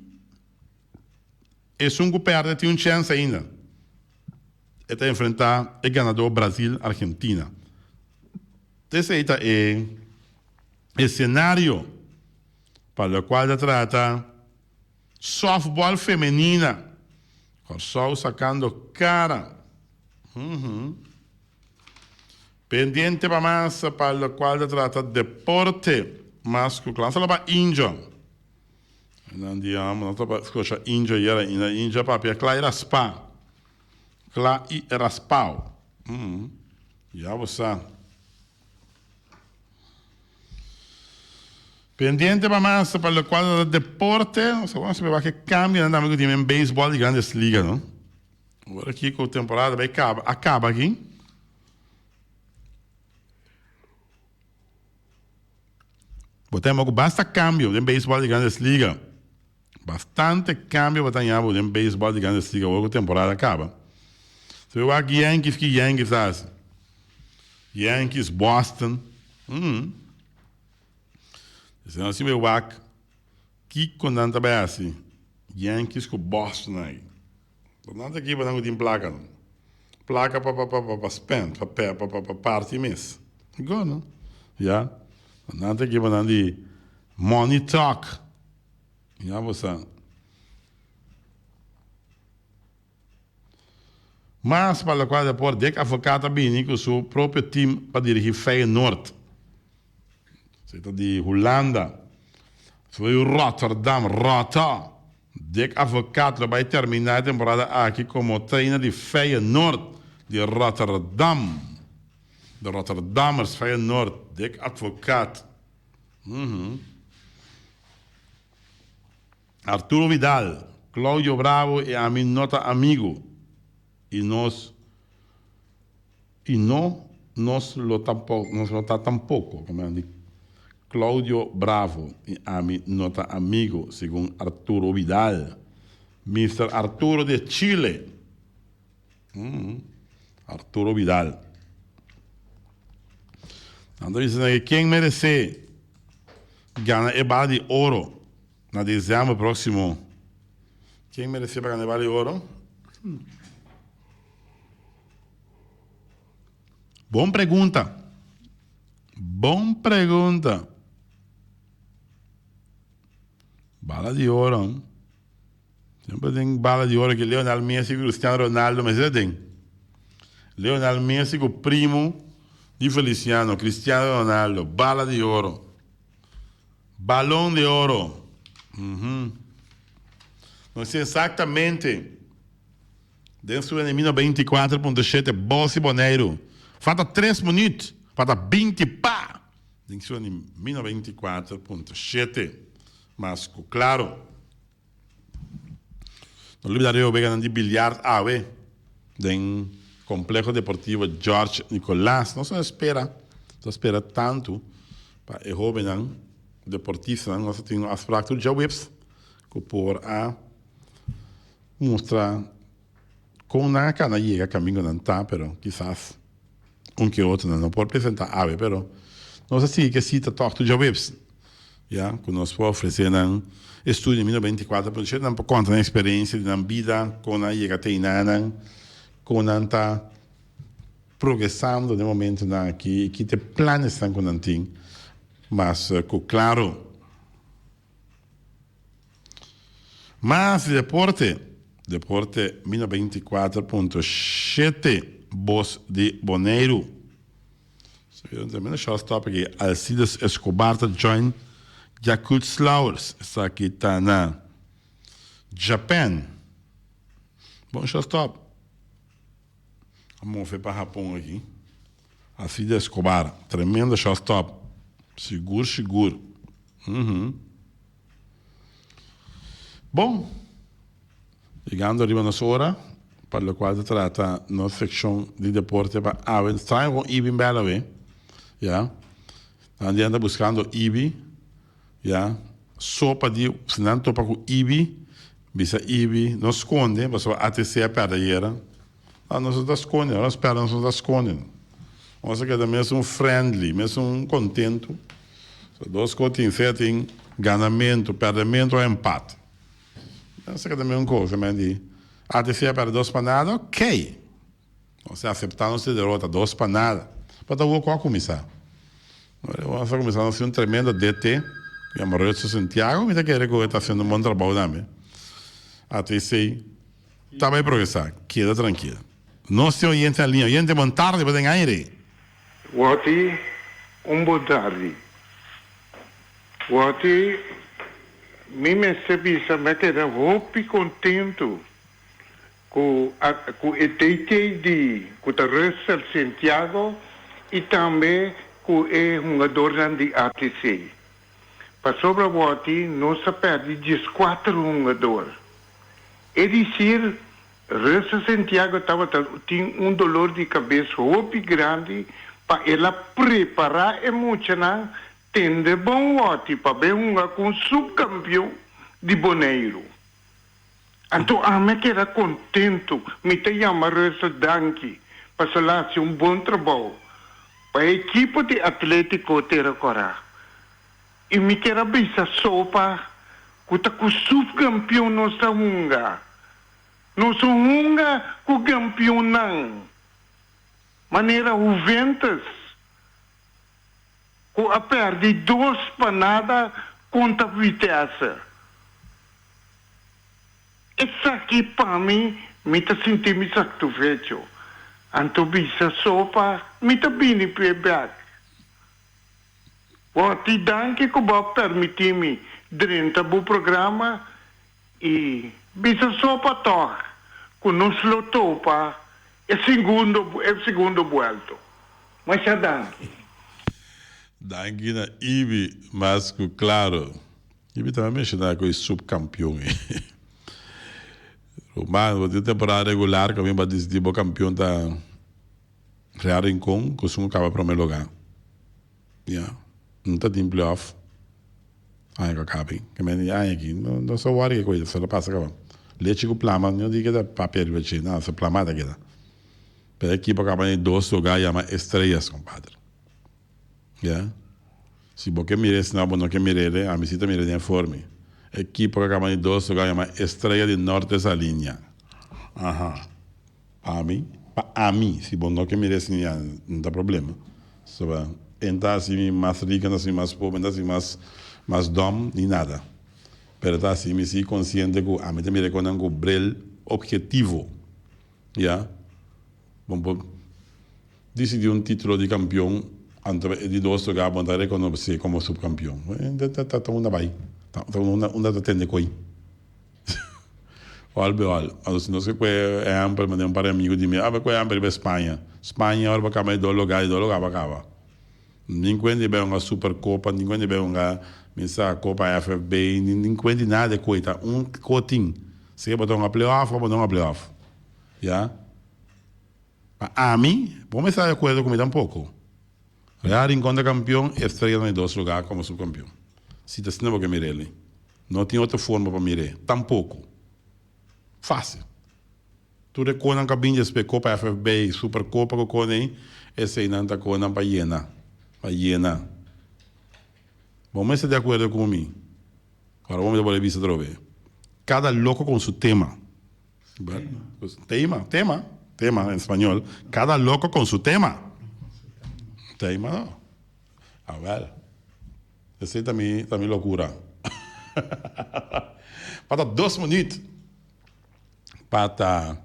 esun ku pèrdè tin un chèns ainda. E ta enfrentá e ganadó Brazil, Argentina. Esei ta e esenario pa lokual ta trata. Softball femenina, Kòrsou sakando kara. Pendiente pa mas pa lokual ta trata deporte mas ku kla. Nos ta laba Injo. Nan di amo nos ta scocha Injo yera ainda. Injo a papia kla i raspa. Kla i raspao. Ya bo sa. Pendiente pa mas pa locual ta deporte, nos a wak wak e cambionan tambe cu tin den baseball di Grandes Ligas no. Ora aki cu temporada bay caba, a caba aki. Bo ta cu basta cambio den baseball di Grandes Ligas. Bastante cambio bo ta haña bo den baseball di Grandes Ligas ora cu temporada caba. Si bo wak Yankees ki Yankees ta haci? Yankees, Boston. Mm. Esei si bo wak kiko nan ta bai haci Yankees cu Boston aki. Bo nan ta ekiponan cu tin placa no. Plaka pa pa pa pa spend, pa pa pa pa parti mes. Go no. Ya. Nan ta ekipo nan di money talk. Ya bo sa. Mas pa lokual depor Dick Advocaat a bini ku su propio team pa dirigi Feyenoord. Esei ta di Hulanda. Su yu Rotterdam, Rotta. Dick Advocaat lo bai terminá e temporada aki komo trainer di Feyenoord di Rotterdam. De Rotterdammers, Feyenoord, Dick Advocaat. Arturo Vidal, Claudio Bravo y ami no ta amigo y nos y no nos lo tampoco nos lo ta tampoco como nan di Claudio Bravo y ami no ta amigo segun Arturo Vidal Mister Arturo de Chile Arturo Vidal nan ta bisa nan ken merece gana e bala di oro. Na dezember próksimo, ken meresé pa gana e bala di oro? Bon pregunta. Bon pregunta. Bala di oro. Semper den bala di oro ki Lionel Messi ku Cristiano Ronaldo mester den. Lionel Messi ku primo di Feliciano, Cristiano Ronaldo, bala di oro. Balon de oro. Nos tin exactamente den su enemino 24.7 Bos y Boneiru. Falta 3 minuut, falta 20 pa den su enemino 24.7. Mas cu claro. No olbida riba weganan di biliard awe den Complejo Deportivo George Nicolaas. Nos a spera, nos a spera tantu pa e hobennan deportistanan. Nos a tin un afspraak tur djaweps ku por a mustra kon nan a kana yega kamingo nan ta, pero kisas un ke otro nan no por presenta awe, pero nos a sigui ke sita tòg tur djaweps. Ya ku nos por ofresé nan estudio di 1924 pa nan por konta nan eksperensia di nan bida, kon nan a yega te einanan, kon nan ta progresando den momentunan aki i ki ta e planesnan ku nan tin. Mas ku klaro, mas di deporte, Deporte 1924.7 Bos di Boneiru. Tremendo shortstop aki Alcides Escobar ta join Yakult Slowers. Esaki ta na Japan. Bon shortstop. A move pa Japon aki. Alcides Escobar, tremendo shortstop. Sigur sigur. Bon. Yegando riba nos ora pa locual ta trata nos seccion di deporte pa awe. Straño con Ibi bel awe, ya. Nan di nan ta buscando Ibi, ya. So pa di si nan topa cu Ibi, bisa Ibi no sconde pasobra ATC a perde ayera. No, nos no ta sconde, ora nos perde nos no ta sconde. Nos a keda mesun friendly, mesun contento. So dos cos tin, sea tin ganamento, perdemento o empate. Esaki ta mesun cosa, men di ATC a perde dos pa nada, ok. Nos ta acepta nos derota, dos pa nada. Pero ta awor cu a cuminsa. Nos a cuminsa nos tin un tremendo DT, cu yama Rutser Santiago, mi ta kere cu e ta haciendo un bon trabou tambe. ATC ta bay progresa, keda trankil. Nos tin oyente na liña, oyente bon tarde, bo den aire. Wòti, un bon tardi. Wòti, mi mester bisa mi a keda hopi kontentu ku ku e DT di ku ta Russel Santiago i tambe ku e hungadornan di ATC. Pasobra wòti nos a pèrdè dieskuater hungador. E disir Russel Santiago tabata tin un dolor di kabes hopi grandi pa el a prepará e muchanan tende bon wòti pa bin hunga ku un supkampion di Boneiru. Anto ami a keda kontentu, mi ta yama Russel danki pasobra el a hasi un bon trabou pa e ekipo di Atlétiko Tera Kòrá. I mi kier a bisa sopa ku ta ku supkampion nos ta hunga. Nos no hunga ku kampionnan. Manera Juventus ku a pèrdi dos pa nada kontra Vitesse. Esaki pa mi, mi ta sinti mi saktufecho. Anto bisa sopa mi ta bini p'e bèk. Bo ti danki ku bo a permití mi drenta bo programa i bisa sopa tòg ku nos lo topa e segundo e segundo buelto. Masha danki. Danki na Ibi mas ku klaro. Ibi tambe a menshoná ku e supkampion ei. Ruman, bo tin temporada regular ku a bin pa disidí bo kampion ta Real Rincon ku esun ku kaba promé lugá. Ya, no ta tin playoff aña ku a kaba ei. Ke men di aña aki no no sa wòri ke koe sa ta pasa kaba. Lechi ku plama no di keda papia riba dje, no, sa plama ta keda. Pero e ekipo a kaba na e dos lugá yama Estrellas, kompadre. Ya. Si bo ke mir'é, si no bo no ke mir'é, ami si ta mir'é den formi. Ekipo ku a kaba di dos lugar yama Estrella di Norte Saliña. Aha. Pa mi, pa ami, si bo no ke mir'é asina ya no ta problema. Soba e no ta hasi mi mas riku, e no ta hasi mi mas pober, e no ta hasi mi mas mas dòm ni nada. Pero e ta hasi mi si konsiente ku ami ta mira e konan ku bril objetivo. Ya. Bo por disidí un título di kampion, anto e di dos lugá bo no ta rekonosé komo supkampion. Ta unda bai, ta unda ta tende koi. Ol be ol. Anto si nos ke kue ehèmpel, manera un par di amigu di mi, ah bo kue ehèmpel riba Spaña. Spaña ora bo kaba di dos lugá, di dos lugá bo kaba. Nin kuenta di bai hunga Supercopa, nin kuenta di bai hunga mi sa Copa FFB, nin kuenta di nada di koi. Ta un kotin. Sea bo ta hunga play-off o bo no hunga play-off. Ya. Pa ami, bo mester ta di akuerdo ku mi tampoko. Real Rincon ta kampion, Estrella na di dos lugá komo supkampion. Si ta asina bo ke mir'é li. No tin otro forma pa mir'é, tampoko. Fásil. Tur e konan ku a bin despues, Kopa FFB, Superkopa ku kon ei, eseinan ta konan pa yena, pa yena. Bo mester di akuerdo ku mi. Ora bo mi ta bolbe bisa atrobe. Kada loko kon su tema. Tema, tema, tema en español. Cada loco con su tema. Tema no. Awel. Esey ta mi, ta mi locura. Falta dos minuut pa ta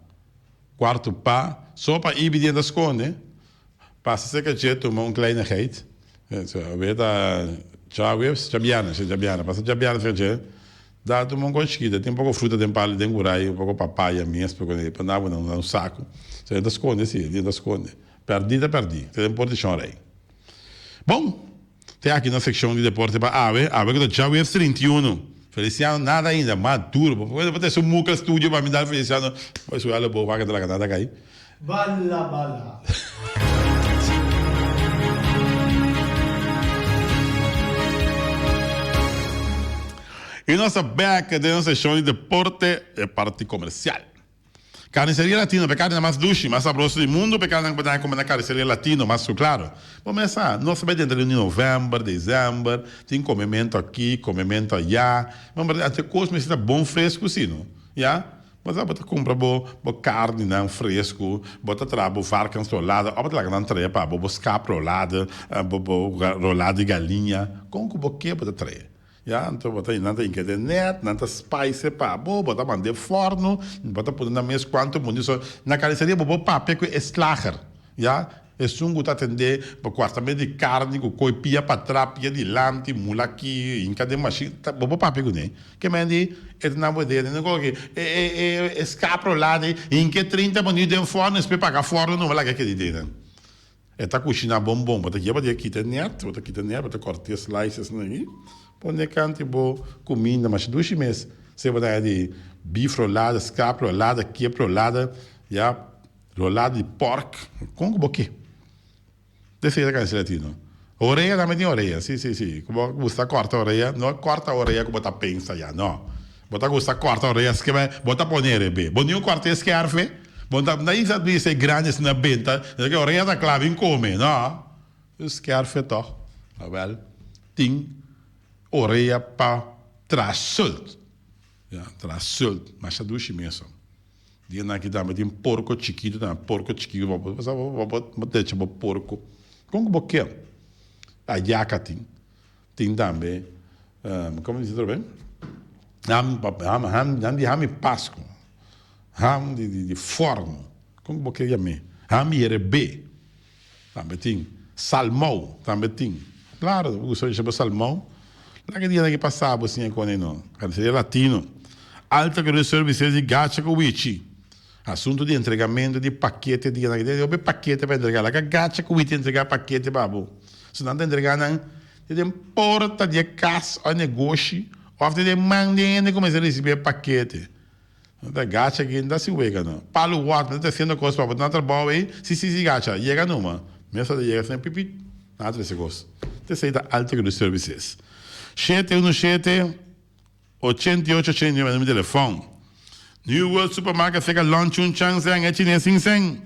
cuarto pa. So pa Ibi di ta sconde. Pasa cerca dje tuma un kleinigheid. Awe ta djaweps, djabièrnè, si djabièrnè. Pasa djabièrnè cerca dje. Da tuma un kos chikito, tin poko fruta den palo den kurai, un poko papaya mes poko di pa na bo na un saku. So e ta skonde si, e ta skonde. Pèrdí ta pèrdí, te den por di shon rei. Bon, te aki nos sekshon di deporte pa awe, awe ku ta djaweps 31. Feliciano nada ainda, mas duro. Bo por trese un muka studio pa mi dal Feliciano, bo suela bo wak ta laga nada kai. Bala bala. Y nos ta back den nos seshon di deporte e parti comercial. Carniceria Latino, p'e carne mas dushi, mas sabroso di mundo, p'e carne ku bo ta come na Carniceria Latino, mas ku claro. Bo mes sa, nos ta bai dentro di november, december, tin comemento aki, comemento aya. Bo ante cos mester ta bon fresco si no, ya. Bo sa bo ta kumpra bo bo karninan fresku, bo ta traha bo varkens rolada òf bo ta laga nan trae pa bo, bo skap rolada, bo bo rolada di galiña, kon ku bo ke bo ta trae. Ya, anto bo ta nan ta hinka den nèt, nan ta spice pa bo, bo ta manda e fòrnu, bo ta pone nan mes kuantu mundi. So, na kariseria bo por papia ku e slager, ya. Esun ku ta atendé bo kuartamentu di karni ku koi pia patras, pia dilanti, mula aki, hinka den mashin, ta bo por papia kuné. Ke men di e ta nan bo idea den koki e e e e skap rolá di hinka e 30 minüt den fòrnu despues paga fòrnu numa laga keda den nan. E ta kushiná bon bon, bo ta yeba di e kita e nèt, bo ta kita e nèt, bo ta kòrt'é slices nan aki, pone kanti bo kuminda masha dushi mes. Sea bo ta haña di beef rolada, skap rolada, kip rolada, ya. Rolá di pòrk, kon ku bo ke? Esei ta kansi latino. Orea tambe tin orea, si, si, si. Ku bo gusta kòrta orea, no kòrta orea ku bo ta pensa ya, no. Bo ta gusta kòrta orea ske bo ta pone rebe. Bo niu kòrta e skèrfe, bo ta na isa bisa e grandi asina benta, ke orea ta kla bin kome, no. E skèrfe tòg. Awèl, tin orea pa traha sùlt. Ya, traha sùlt, masha dushi mesun. Dianan aki tambe tin porco chikito tambe, porco chikito bo por sa bo por decha bo porco con cu bo kier. Ayaca tin, tin tambe como dice otro vez ham ham ham di ham di pasco, ham di forno con cu bo kier yam'e, ham yerebe. Tambe tin salmou, tambe tin. Claro, bo gusta riba salmou. Laga dia nan ki pasa bo siña con e no. Carniceria Latino. Alta Cruz Services di Gacha cu Wichi. Asunto di entregamento di pakete dia nan ki tin hopi pakete pa entrega. Laga Gacha cu Wichi entrega pakete pa bo. Si nan ta entrega nan te den porta di e cas of negoshi of te den man di hende cu mester ricibi e pakete. No ta gacha aki, no ta si wega no. Palu wòt, no ta haciendo cos pa bo ta na trabou ei, si si si gacha, yega numa. Mester ta yega asina pipip, nan a trece cos. Esey ta Alto Cruz Services. Shete uno shete, ochenta i ocho 89 numero di telefon. New World Supermarket cerca Lon Chun Chang Seng e chines Sing Seng.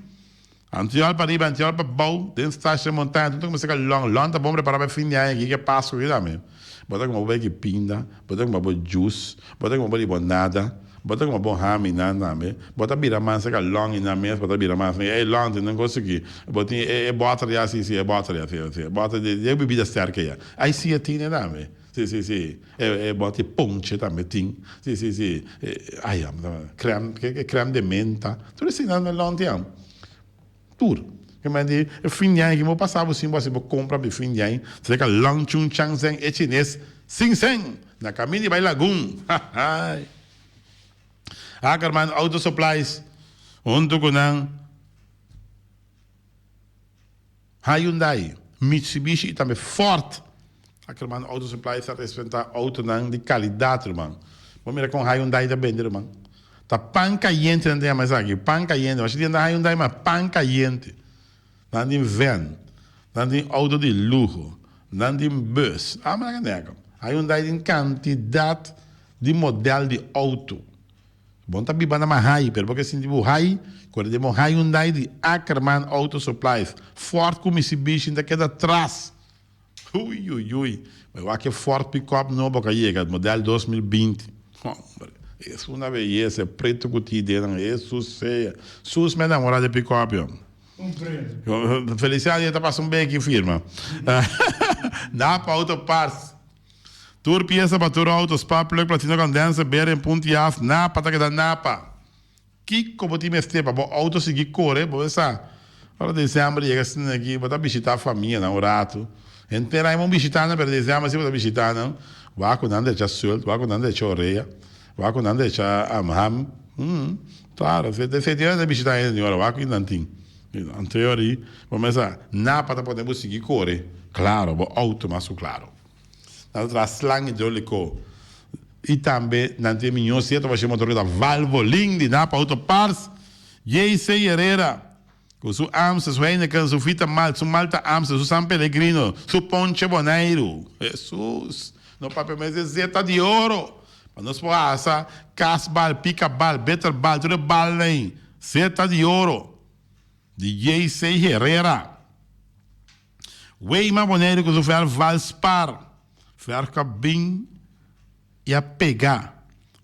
Antiol pa riba, antiol pa bou, den Stasha Montaña, tur ta cuminsa cerca Lon. Lon ta bon prepara pa e fin di aña aki, ke Pascu aki tambe. Bo ta kuma bo beki pinda, bo ta kuma bo juice, bo ta kuma bo libonada, bo ta kuma bo hami nan tambe. Bo ta bira mas cerca Lon y nan mes bo ta bira mas. Ey Lon, tin un cos aki. Bo tin e boter ya, si, si, e boter ya, si, si, e boter di e bebida sterke ya. Ay si e tine tambe. Si, si, si. E boter di ponche tambe tin. Si, si, si. Ay, crème, crème de menta. Tur esei nan Lon tin am. Tur. Ke men di e fin di aña ki bo pasa bo sin bo hasi bo compra pa e fin di aña. Seka Long Chun Chang Seng e chines Sing Seng na caminda di bai Lagun. Hahay. Ackerman Auto Supplies hunto cu nan Hyundai, Mitsubishi y tambe Ford. Ackerman Auto Supplies ta representa autonan di calidad ruman. Bo mira con Hyundai ta bende ruman. Ta pan cayente nan ta yama esaki, pan cayente. Masha dia nan ta Hyundai ma pan cayente. Nan tin van, nan tin auto di luho, nan tin bus. Ah mira kende ako. Hyundai tin cantidad di model di auto. Bo no ta biba na Mahai, pero bo ke sinti bo hai, kore den bo Hyundai di Ackerman Auto Supplies. Ford ku Mitsubishi ta keda tras. Ui ui ui, mi wak e Ford pickup nobo ka yega, model 2020. Hombre, es una beyesa, e preto ku tin den, Jesus sea. Sus mi a namora di e pickup yo. Feliciano ya ta pasa un beki firma. Napa Auto Parts. Tur piesa pa tur auto, spark plug, platino condenser, bearing, punti af, napa ta keda napa. Kiko bo tin mester pa bo auto sigui kore? Bo sa, ora december yega asina aki, bo ta bishita famianan un ratu. Henter aña bo bishita nan, pero december si bo ta bishita nan. Wak ku nan drecha sult, wak ku nan drecha orea, wak ku nan drecha ham. Klaro, efectivamente ta bishita hende ora wak ku nan tin. Anterior, bo mester sa, napa ta pone bo sigui kore. Klaro, bo auto mas ku klaro. Nan ta traha slang hidroliko y tambe nan tin e miño cierto pashi motor cu ta Valvoline di Napa Auto Parts. JC Herrera cu su Amstel, su Heineken, su Vita Malt, su Malta Amstel, su San Pellegrino, su Ponche Boneiru. Jesus! No papia mes e zeta di oro pa nos por hasa kasbal, pikabal, bitterbal, tur e balnan ey. Zeta di oro di JC Herrera. Weima Boneiru ku su verf Valspar. Verf ku a bin i a pega.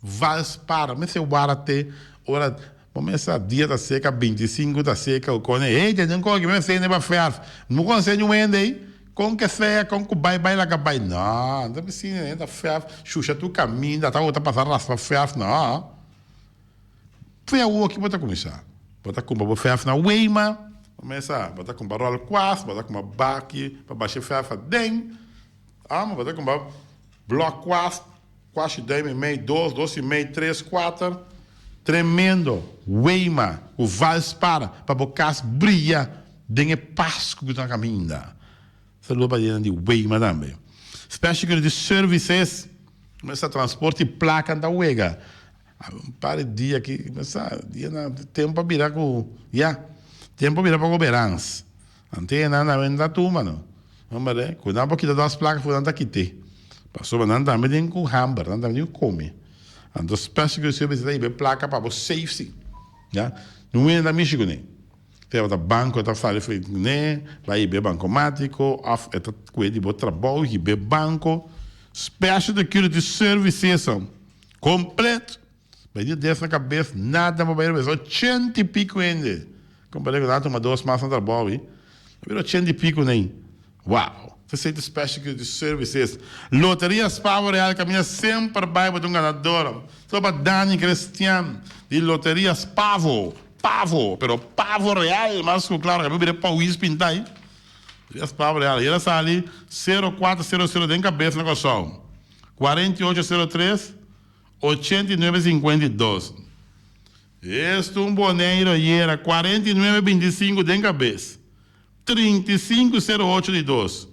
Valspar. Mester wara te ora bo mester dia ta seka 25 ta seka u kone hey tende un koki mi mester hende pa verf. No konosé niun hende ei. Kon ke sea kon ku bai bai laga bai. No, no ta bisina hende ta verf shusha tur kaminda ta ota pasa raspa verf no. Fe awoki bo ta kuminsá. Bo ta kumpra bo fèrf na Weima, bo mesa, bo ta kumpra ròl kuas, bo ta kumpra baki pa basha e fèrf aden. Amo, bo ta kumpra blòk kuas, kuashi duim i mei, dos, dos i mei, tres, kuater. Tremendo! Weima ku Valspar pa bo kas bria den e Pasku ku ta na kaminda. Saludo pa dianan di Weima tambe. Special Security Services, mesa transporte i plaka ta wega. Un par di dia aki, mi sa, dia na tempo a bira ku, ya, tempo a bira poko berans. Ante nan a benta tumba no. Hombre, ku nan por kita dos plaka fu nan ta kite. Pasobra nan tambe tin ku hamber, nan tambe tin ku kome. Anto special ku service ta hiba e plaka pa bo safe si. Ya, no wende ta mishi kuné. Sea bo ta banko ta sali for kuné, bai hiba e bankomatiko òf e ta kue di bo trabou hiba e banko. Special Security Services. Completo. Bai di des na kabes, nada pa bai robes. Ochenta i piku hende. Komparé ku nan a tuma dos mas na trabou i a bira ochenta i piku nei. Wow! Esei ta Special Security Services. Loteria Spavo Real kaminda semper bai bo ta un ganador. So pa Dani Crestian di Loteria Spavo, Pavo, pero Pavo Real mas ku klaro kaminda bira pawis pinta ei. Loteria Spavo Real. Ayera sali sero kuater sero sero den kabes na Kòrsou. 48 03 89 52. Esto un Boneiro ayera 49 25 den kabes. 35 08 di dos.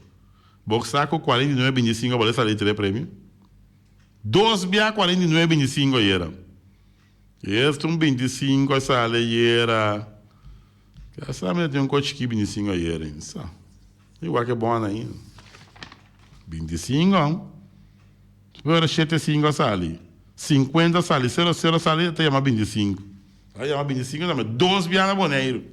Bo sa ku 49 25 a bole sali tres premio? Dos bia 49 25 ayera. Esto un 25 a sali ayera. Ke sa mi ta tin un ko chiki 25 ayera. Sa. Igual ke bon ainda. 25. Ora shete sinku a sali, sinkuenta a sali, sero sero a sali, ta yama bintisinku. Ta yama bintisinku tambe, dos bia na Boneiru.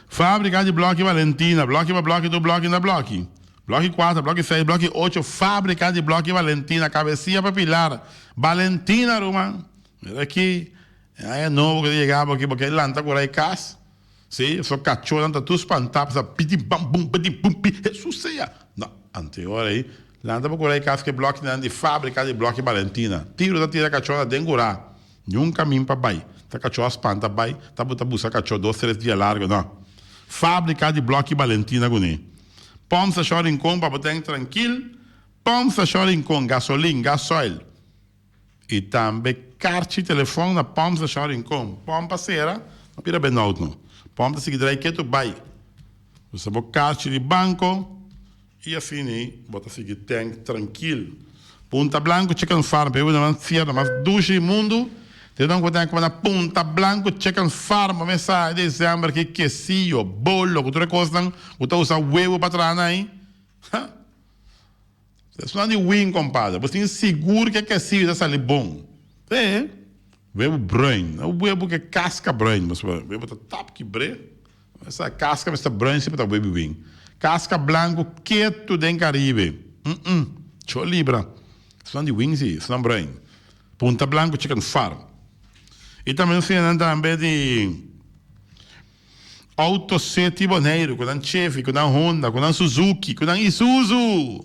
Fábrika di blòki Valentina, blòki pa blòki, tur blòki na blòki. Blòki kuater, blòki seis, blòki ocho, fábrika di blòki Valentina, kabesia pa Pilar. Valentina, ruman. Mira aki, e aña nobo ku ta yega bo aki, bo ke lanta kura e kas. Sí, so kachónan ta tur spantá, pasa piti bam bum piti bum pi, Hesus sea! No, ante ora ei, lanta pa kura e kas ku e blòkinan di fábrika di blòki Balentina. Tiru ta tira kachónan den kurá. Niun kamin pa bai. Ta kachó a spanta bai, ta bo ta buska kachó dos tres dia largu, no. Fábrika di blòki Balentina kuné. Pòmp stashon Rincon pa bo ten trankil, pòmp stashon Rincon, gasolin, gasoil. I tambe karchi telefòn na pòmp stashon Rincon. Pòmp a sera, no bira benout no. Pòmp ta sigui drai ketu bai. Usa bo karchi di banko i asina bo ta sigui tènk trankil. Punta Blanco Chicken Farm, pa e nan fierno mas dushi di mundu. Te nan ku bo tènk kuma na Punta Blanco Chicken Farm bo mesa e desèmber aki kesiyo, bolo ku tur e kosnan ku ta usa webu pa traha nan ei. Ha! Esnan di win compadre. Bo tin sigur ke kesiyo ta sali bon. E webu bruin. E webu ke kaska bruin. Webu ta tap kibre. Esa kaska mester bruin si pa ta webu win. Kaska blanku ketu den Caribe. Mm Cho libra. Esnan di win si. Esnan bruin. Punta Blanco Chicken Farm. I tambe nos tin nan tambe di. Auto City Boneiru ku nan Chevy, ku nan Honda, ku nan Suzuki, ku nan Isuzu!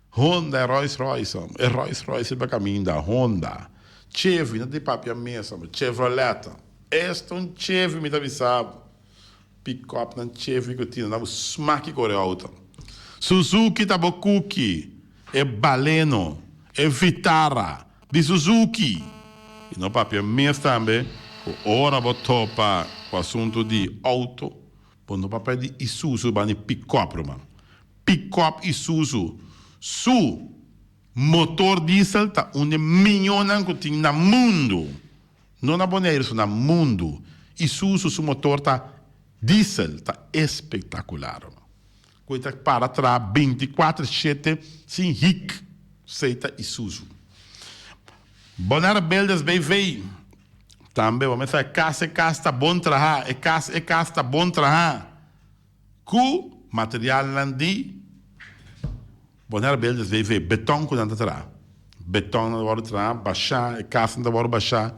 Honda e Rolls Royce hombre, e Rolls Royce riba kaminda, Honda, Chevy, no ta di papia mes hombre, Chevrolet, esta un Chevy mi ta bisa bo, pick up nan Chevy ku tin nan bo smaki kore auto. Suzuki ta bo kuki, e Baleno, e Vitara, Di Suzuki. I no papia mes tambe ku ora bo topa ku asuntu di outo, bo no papia di Isuzu ba ni pikòp ruman. Pikòp Isuzu su motor diesel ta un di e miñónan ku tin na mundu. No na Boneiru so na mundu. Isuzu su motor ta diesel ta espektakular ruman. Ku e ta para traha bintikuater shete sin hik, sei ta Isuzu. Bonaire Builders BV. Tambe bo mester e kas e kas ta bon traha, e kas e kas ta bon traha ku materialnan di Bonaire Builders BV. Beton ku nan ta traha. Beton nan ta wòrdu traha, bashá, e kasnan ta wòrdu bashá.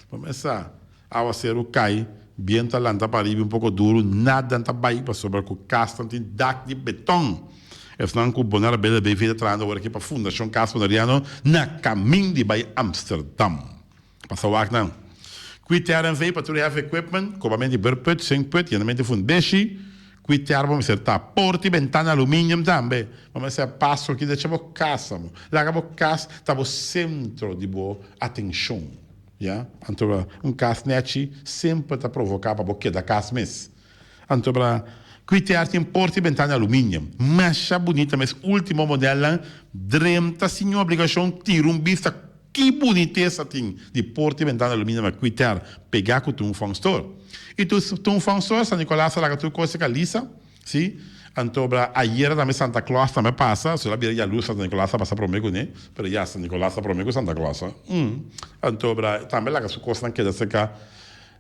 Bo mester Awaseru kai, bientu a lanta pariba un poko duru, nada ta bai pasobra ku kasnan tin dak di beton. Esnan ku Bonaire BLBV ta trahando awor aki pa Fundashon Kas Boneriano na kamin di bai Amsterdam. Pasa wak nan. Kwit RNV pa tur heavy equipment, kobament di beurput, zinkput, yenament di fundeshi. Kwit bo mester ta porta i bentana aluminium tambe. Bo mester paso ki decha bo kas amo. Laga bo kas ta bo sentro di bo atenshon. Ya, anto un kas nèchi semper ta provoká pa bo keda kas mes. Anto bra Quitair tin porta i bentana aluminium. Masha bunita mes último modelnan drenta sin niun obligashon tira un bista ki bunitesa tin di porta i bentana aluminium na Quitair pegá ku Tung Fong Store. I Tung Fong Store San Nicolas a laga tur kos e kalisa. Sí, anto bra ayera tambe Santa Claus tambe a pasa, so el a bira yaluz Santa Nicolas a pasa prome kuné, pero ya San Nicolas ta prome ku Santa Claus a. Mm. Anto bra tambe laga su kosnan keda serka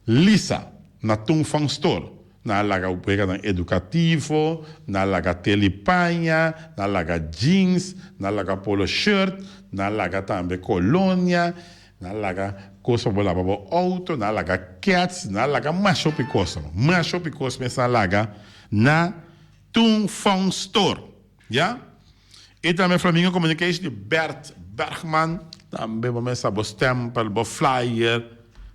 Lisa na Tung Fong Store. Nan a laga weganan edukativo, nan a laga teli paña, nan a laga jeans, nan a laga polo shirt, nan a laga tambe kolonia, nan a laga kos pa bo laba bo outo, nan a laga kèts, nan a laga masha hopi kos. Masha hopi kos mes nan a laga na Tung Fong Store. Ya. I tambe Flamingo Communication di Bert Bergman. Tambe bo mester bo stempel, bo flyer,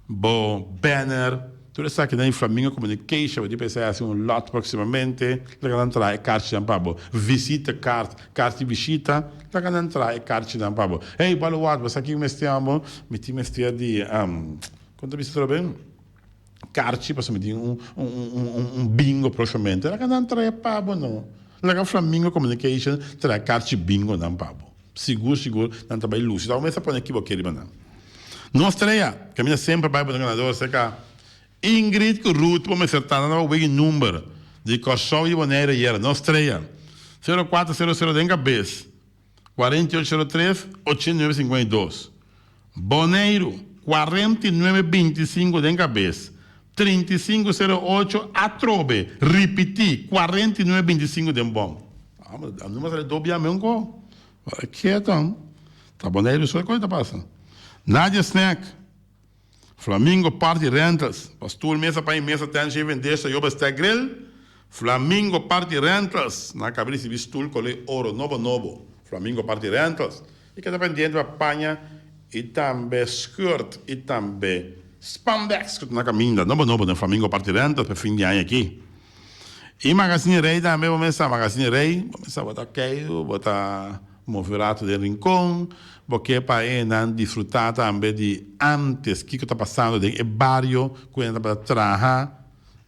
bo banner. Tur esakinan di Flamingo Communication. Bo tin pensa hasi un lot proximamente. Laga nan traha e karchinan pa bo. Visite kaart, kaart di bishita. Laga nan traha e karchinan pa bo. Hey, balo wak, bo sa kiko mester amo? Mi tin mester di, kon ta bisa atrobe? Karchi pasobra mi tin un un bingo próximamente. Laga nan trae pa bo no. Laga Flamingo Communication trae karchi bingonan pa bo. Sigur sigur nan ta bai lusi. Ta bo mes ta pone kibo ke riba nan. Nos trea, kaminda semper bai bo ta ganador serka Ingrid ku Ruth bo mester ta. Nan ta bai wegi number di Kòrsou i Bonaire ayera. Nos trea, 0400 den kabes. 4803, 8952. Boneiru, 4925 den kabes, 3508 atrobe, ripití, 4925 den bòm. A numa sali dobia me un ko. Keto. Ta Boneiru so e kos ta pasa. Nadia Snack. Flamingo Party Rentals, pa stoel, mesa, paña y mesa, tent, shave and dish, Yoba Stack Grill, Flamingo Party Rentals, nan a caba ricibi stoel color oro nobo nobo, Flamingo Party Rentals, y keda pendiente pa paña y tambe skirt y tambe spandex cu ta na caminda nobo nobo den Flamingo Party Rentals pa e fin di aña aki. Y Magazine Rey tambe bo mester sa, Magazine Rey, bo mester sa bo ta keiru, bo ta. Move rato den Rincon, bo ke pa e nan disfruta tambe di antes kiko ta pasando den e bario ku e nan tabata traha.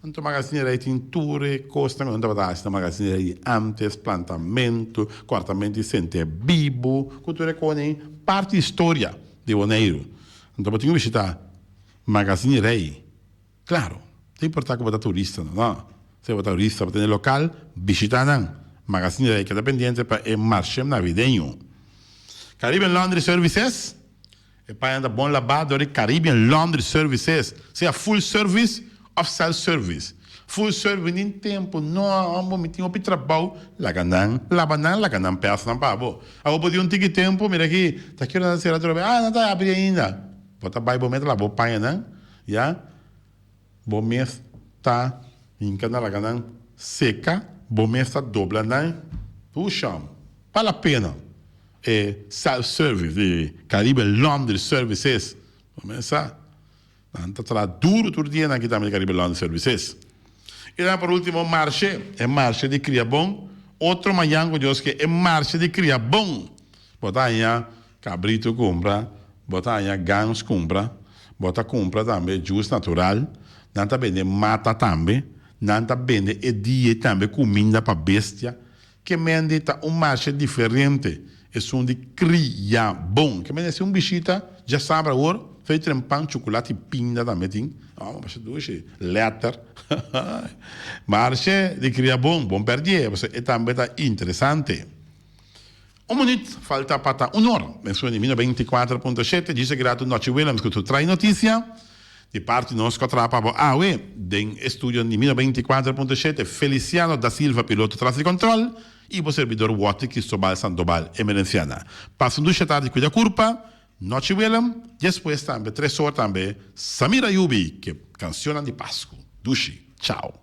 Anto Magazinerij tin tur e kosnan ku nan tabata hasi na Magazinerij di antes, plantamentu, kòrtamentu di sente bibu, ku tur e kosnan parti di historia di Boneiru. Anto bo tin ku bishita Magazinerij. Claro, ta importa cu bo ta turista no, no. Si bo ta turista bo ta den e local, bishita nan. Magazine Rey keda pendiente pa e marshe navideño. Caribbean Laundry Services, E paña ta bon labá dor di Caribbean Laundry Services, sea full service of self service. Full service nin tempo, no amo mi tin hopi trabou, laga nan laba nan, laga nan pèrs nan pa bo. Awor bo tin un tiki tempo, mira aki, ta kier nan ta sera atrobe, ah nan ta abri ainda. Bo ta bai bo meta laba bo pañanan. Ya bo mes ta hinka na laga nan seka, bo mes ta dobla nan pusham. Bal la pena e self service di Caribe Laundry Services. Bo mes sa, nan ta traha duro tur dia nan aki tambe di Caribe Laundry Services. I dan por ultimo marshe, e marshe di Kriabon, otro mañan ku Dios ke e marshe di Kriabon. Bo ta haña Cabrito cumpra, bo ta haña gans cumpra, bo ta cumpra tambe juice natural, nan ta bende mata tambe, nan ta bende e dia tambe cuminda pa bestia. Ke mende ta un marshe diferente, esun di cria bon. Ke mende si un bishita djasabra awor, fei trempan, chuculati y pinda tambe tin. Oh, masha dushi, letter. Marshe di cria bon, bon perdie, pasobra e tambe ta interesante. Un minuut falta pa ta un or. Den sueño di mino 24.7 djis a gratu Nochi Willems cu su trai noticia. Di parti nos cu a traha pa bo awe den e studio di mino 24.7 Feliciano da Silva piloto tras di control y bo servidor Watty Cristobal Sandoval Emerenciana. Pasa un dushi tardi cuida curpa. Nochi Willem, despues tambe tres or tambe Samira Yubi ke cancionnan di Pascu. Dushi. Chao.